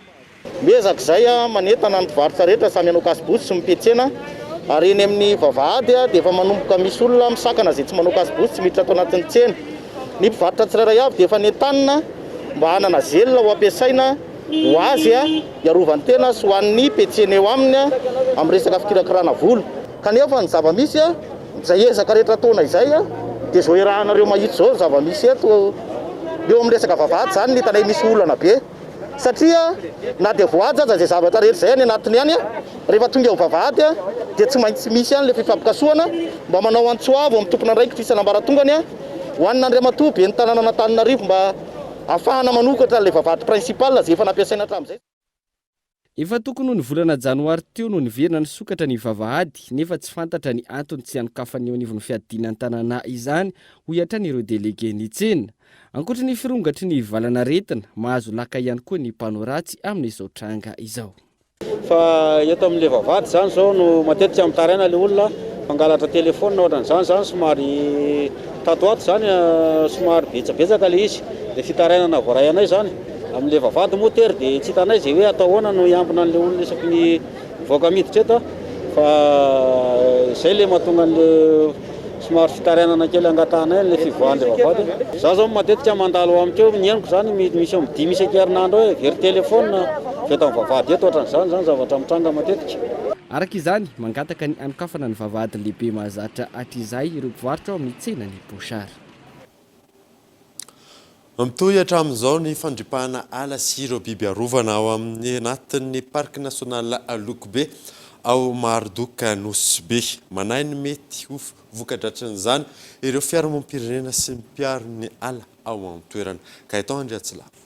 Miezaka izay manentana ny mpivarotra rehetra samy hanao cache-bouche sy mipiantsena ary eny amin'ny vavahady dia efa manomboka misy olona misakana izay tsy manao cache-bouche tsy miditra ato anatin'ny tsena. Ny mpivarotra tsirairay avy dia efa nentanina mba hanana gel ho ampiasaina ho azy hiarovany tena sy ho an'ny mpiantsena eo aminy amin'ny resaka fikirakirana vola. Kanefa ny zava-misy, izay ezaka rehetra ataonay izay dia izao iarahanareo mahita izao ny zava-misy eto. Eo amin'ny resaka vavahady izany no hitanay misy olana be. Satria na dia voahaja aza izay zavatra rehetra izay any anatiny any, rehefa tonga eo vavahady dia tsy maintsy misy ihany ilay fifampikasohana, mba manao antso avo amin'ny tompon'andraikitra isan'ambaratongany ho an'Andriamatoa Ben'ny tanànan'Antananarivo mba hahafahana manokatra an'ilay vavahady principal izay efa nampiasaina hatramin'izay. Efa tokony ho ny volana janoary teo no niverina nisokatra ny vavahady nefa tsy fantatra ny antony tsy hanokafan'ny eo anivon'ny fiadiana an-tanàna izany, hoy hatrany ireo delegen'ny tsena. Ankoatry ny firongatry ny valanaretina, mahazo laka ihany koa ny mpanao ratsy amin'izao tranga izao. Fa eto amin'ilay vavahady izany izao no matetika mitaraina ilay olona mpangalatra telephone ohatran'izany izany somary tato ho ato izany somary betsabetsaka ilay izy. Ilay fitarainana voaray anay izany amin'ilay vavahady moa tery dia tsy hitanay izay hoe atao ahoana no hiambina an'ilay olona isaky ny mivoaka miditra eto fa izay ilay mahatonga an'ilay Somary fitarainana kely angatahanay an'ilay fivoahan'ilay vavahady. Za zao matetika mandalo ao amiko eo, ny henoko zany misy eo amin'ny dimy isan-kerinandro eo very téléphone avy eto amin'ny vavahady eto, ohatran'izany zany zavatra mitranga matetika. Araka izany, mangataka ny hanokafana ny vavahady lehibe mahazatra hatrizay ireo mpivarotra ao amin'ny tsenan'i Bochard. Mitohy hatramin'izao ny fandripahana ala sy ireo biby arovana ao amin'ny anatin'ny Parc National Lokobe ao Marodoka Nosy Be. Manahy ny mety ho voka-dratsin'izany ireo fiarahamonim-pirenena sy ny mpiaro ny ala ao an-toerana. Gaëtan Andriatsilavo.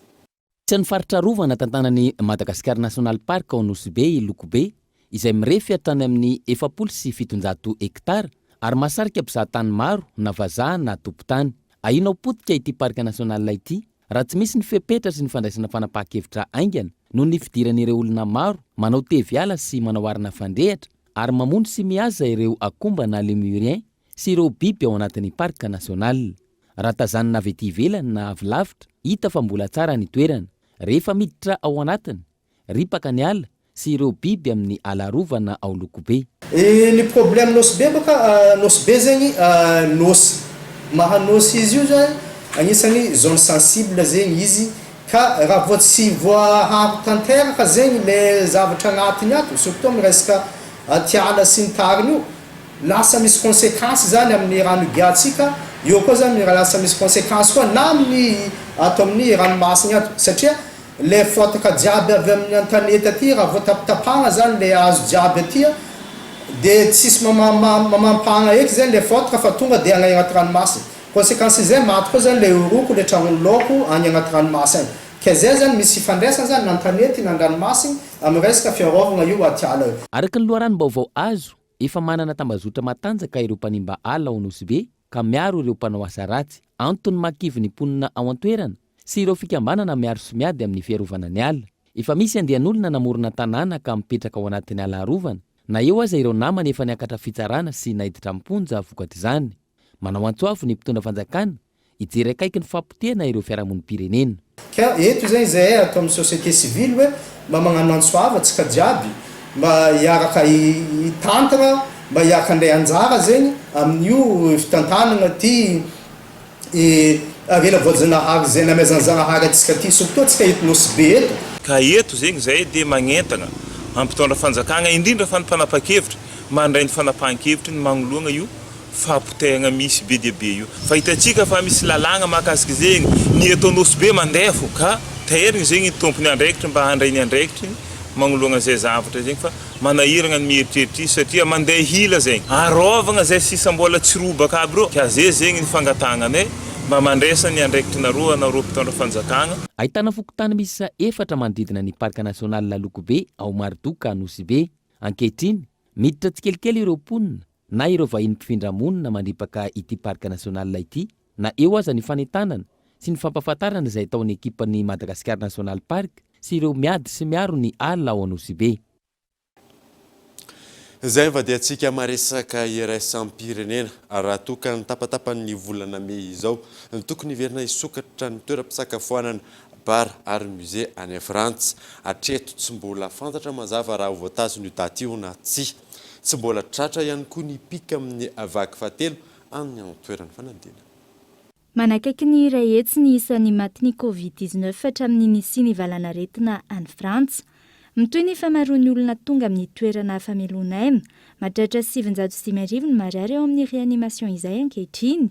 Isan'ny faritra arovana tantanan'ny Madagascar National Park ao Nosy Be i Lokobe izay mirefy hatrany amin'ny 740 hektara ary mahasarika mpizahatany maro na vazaha na tompon-tany. Ahiana ho potika ity parc national ity raha tsy misy ny fepetra sy ny fandraisana fanapahan-kevitra haingana noho ny fidiran'ireo olona maro manao tevy ala sy manao arina fandrehitra ary mamono sy mihaza ireo akomba na lemurien sy ireo biby ao anatin'ny parc national. Raha tazanina avy ety ivelany na avy lavitra, hita fa mbola tsara ny toerana. Rehefa miditra ao anatiny, Ripaka ny ala sy ireo biby amin'ny ala arovana ao Lokobe. Ny problème Nosy Be baka Nosy Be zegny nosy, maha nosy izy io zany agnisan'ny zone sensible zegny izy. Ka raha vao tsy voaharo tanteraka zegny le zavatra agnatiny ato, surtout am resaka atiala sy ny tariny io, lasa misy consequence zany amin'ny rano igiantsika, eo koa zany lasa misy consequence koa na amin'ny ato amin'ny ranomasina ato satria le fotaka jiaby avy amin'ny antanety aty raha vao tapitapahana zany le hazo jiaby aty de tsisy mamampagna eky zany le fotaka fa tonga de agny agnaty ranomasina. Consequence izay maty koa zany le oroko le tragnony laoko agny agnaty ranomasy agny. Ke zay zany misy ifandraisany zany na an-tanety na an-dranomasiny amy resaka fiaraovagna io atiala io. Araka ny loharanom-baovao azo, efa manana tambazotra matanjaka ireo mpanimba ala ao Nosy Be ka miaro ireo mpanao asa ratsy. Antony mahakivy ny mponina ao an-toerana sy ireo fikambanana miaro sy miady amin'ny fiarovana ny ala. Efa misy andian'olona namorona tanàna ka mipetraka ao anatin'ny ala arovana, na eo aza ireo namany efa niakatra fitsarana sy naiditra am-ponja vokatr'izany. Manao antso avo ny mpitondra fanjakana hijery akaiky ny fahapotehana ireo fiarahamonim-pirenena. Ka eto izay izahay ato amin'ny société civile hoe mba magnano antso avo antsika jiaby mba hiaraka hitantana, mba hiaraka handray anjara zegny amin'io fitantanana ty harena voajanahary izay namezan'i Zagnahary antsika ty, surtout antsika eto Nosy Be eto. Ka eto zegny zahay dia magnentagna amin'ny mpitondra fanjakagna indrindra fa ny mpanapa-kevitra mandray ny fanapahan-kevitry ny magnoloagna io fahapotehagna misy be dia be io. Fa hitantsika fa misy lalàgna mahakasika zegny, ny eto Nosy Be mandeha fo ka tairigny zegny ny tompony andraikitry mba handray ny andraikitriny magnoloagna zay zavatra zegny fa manahiragna ny mieritreritra izy satria mandeha hila zegny. Arôvagna zay sisa mbola tsy robaka aby reo ka ze zegny ny fangatahagnanay mba mandraisa ny andraikitrinareo anareo mpitondra fanjakagna. Ahitana fokontany miisa efatra manodidina ny Parc National Lokobe ao Marodoka, Nosy Be. Ankehitriny, miditra tsikelikely ireo mponina na ireo vahiny mpifindra monina mandripaka ity Parc National ity, na eo aza ny fanentanana sy ny fampahafantarana izay ataon'ny ekipan'ny Madagascar National Park sy ireo miady sy miaro ny ala ao Anosibe. Izay nivadiantsika maresaka iraisam-pirenena. Raha toa ka ny tapatapan'ny volana mey izao no tokony hiverina hisokatra ny toeram-pisakafoanana, bar ary musée any Frantsa. Hatreto tsy mbola fantatra mazava raha ho voatazona io daty io na tsia. Tsy mbola tratra ihany koa ny pic amin'ny vaky fahatelo any an-toeran'ny fanadinana. Manakaiky ny 100 ny isan'ny matin'ny Covid 19 hatramin'ny nisian'ny valanaretina any Frantsa. Mitohy ny famaroan'ny olona tonga amin'ny toerana famelon'aina. Mahatratra 59 ny marary ao amin'ny réanimation izay ankehitriny.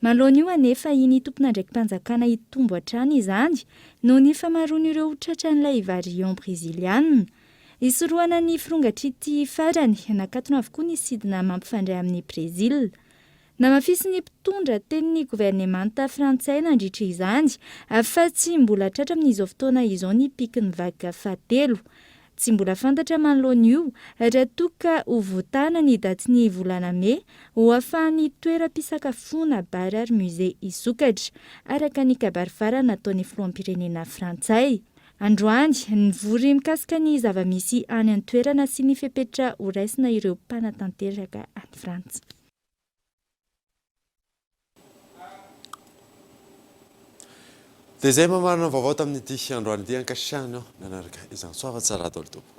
Manoloana io anefa, iny tompon'andraiki-panjakana hitombo hatrany izany noho ny famaroan'ireo tratran'ilay variant breziliana. Hisorohana ny firongatr'ity farany, nakatona avokoa ny sidina mampifandray amin'i Brezila. Namafisin'ny mpitondra tenin'ny governemanta frantsay nandritra izany fa tsy mbola tratra amin'izao fotoana izao ny pikin'ny vague fahatelo. Tsy mbola fantatra manoloana io raha toa ka ho voatana ny datin'ny volana mey ho ahafahan'ny toeram-pisakafoana, bar ary musée hisokatra, araka ny kabary farany nataon'ny filoham-pirenena frantsay. Androany, nivory mikasika ny zava-misy any an-toerana sy ny fepetra horaisina ireo mpanatanteraka any Frantsa. Dia izay mamarana ny vaovao tamin'ity androany ity. Ankasitrahana aho nanaraka izany. Soava tsara daholo tompoko.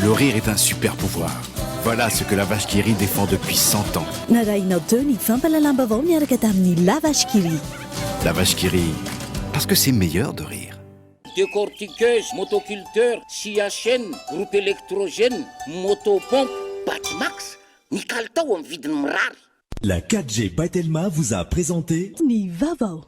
Le rire est un super pouvoir. Voilà ce que la Vache qui rit défend depuis 100 ans. Narahinao teo ny fampahalalam-baovao niaraka tamin'ny La Vache qui rit. La Vache qui rit, parce que c'est meilleur de rire. Décortiqueuse, motoculteur, scie à chaîne, groupe électrogène, moto-pompe, Batimax, ny kalitao amin'ny vidiny mirary. La 4G by Telma vous a présenté Ny vaovao.